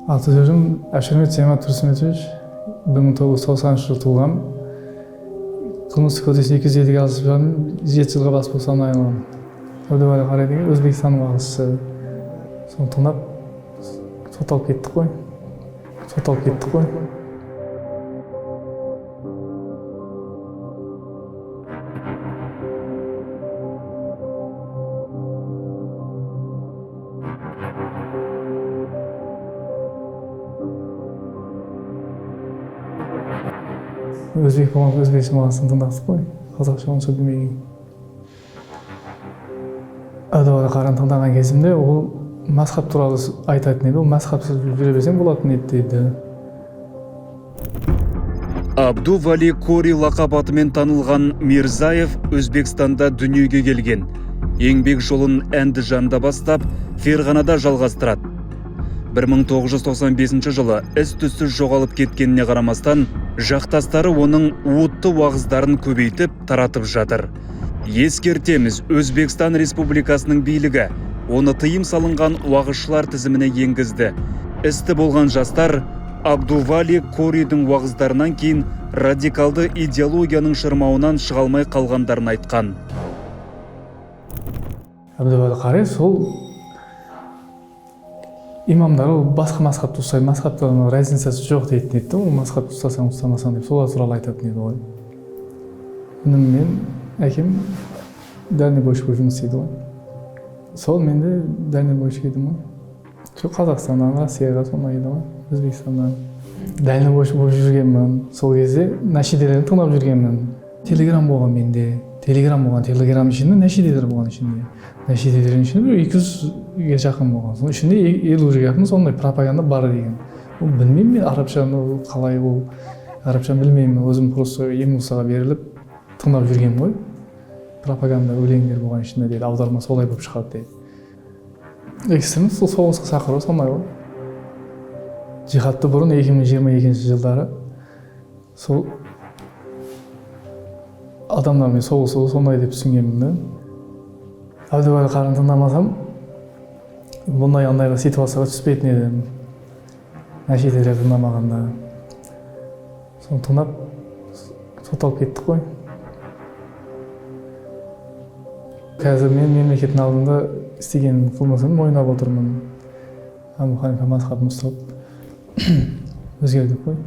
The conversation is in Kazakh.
Аты жөнім Әшірмет Жамат Тұрсынбетович, 1990 жылы туғам. Қылмыстық кодекс 207-ге алысып 7 жылға бас бостандығынан айырылған. Әбдуәли Қари деген Өзбекстанның уағызшысы. Соны тыңдап сотталып кеттік қой. Сотталып кеттік қой. Өзбек болған, өзбекше мағынасын тыңдадық қой. Қазақша онша білмеген. Әбдуәли Қарины тыңдаған кезімде ол мазхаб туралы айтатын еді. Ол мазхабсыз жүре берсең болатын еді дейді. Абдували Кори лақап атымен танылған Мирзаев Өзбекстанда дүниеге келген. Еңбек жолын Әндіжанда бастап, Ферғанада жалғастырады. 1995 жылы із-түссіз жоғалып кеткеніне қарамастан, жақтастары оның уытты уағыздарын көбейтіп, таратып жатыр. Ескертеміз, Өзбекстан Республикасының билігі оны тыйым салынған уағызшылар тізіміне енгізді. Істі болған жастар Абдували Коридің уағыздарынан кейін радикалды идеологияның шырмауынан шыға алмай қалғандарын айтқан. Әбдуәли Қари сол имамдар ол басқа мазхабты ұстайды, мазхабтардың разницасы жоқ дейтін еді, ол мазхабты ұстасаң ұстамасаң деп солар туралы айтатын еді ғой. Інім мен әкем дальнобойщик болып жұмыс істейді ғой. Сол мен де дальнобойщик едім ғой. Сол Қазақстаннан Россияға сондай еді ғой, Өзбекстаннан. Дальнобойщик болып жүргенмін. Сол кезде нәшиделерді тыңдап жүргенмін. Телеграм болған менде. Телеграм болған, телеграм ішінде нәшиделер болған ішінде. Нәшиделердің ішінде бір 200-ге жақын болған. Соның ішінде 50-ге жақын сондай пропаганда бар деген. Ол білмеймін мен арабшаны, ол қалай, ол арабшаны білмеймін. Өзім просто эмоцияға беріліп тыңдап жүргенмін ғой. Пропаганда өлеңдер болған ішінде дейді, аударма солай болып шығады дейді. Экстремист сол соғысқа шақыру сондай ғой. Джихадты бұрын 2022 жылдары сол адамдармен соғысу сондай деп түсінгенмін да. Әбдуәли Қарины тыңдамасам, бұндай андайға ситуацияға түспейтін едім. Нәшиделер тыңдамағанда. Соны тыңдап сотталып кеттік қой. Қазір мен мемлекеттің алдында істеген қылмысымды мойындап отырмын. Әбу Ханифа мазхабын ұстап өзгердік қой.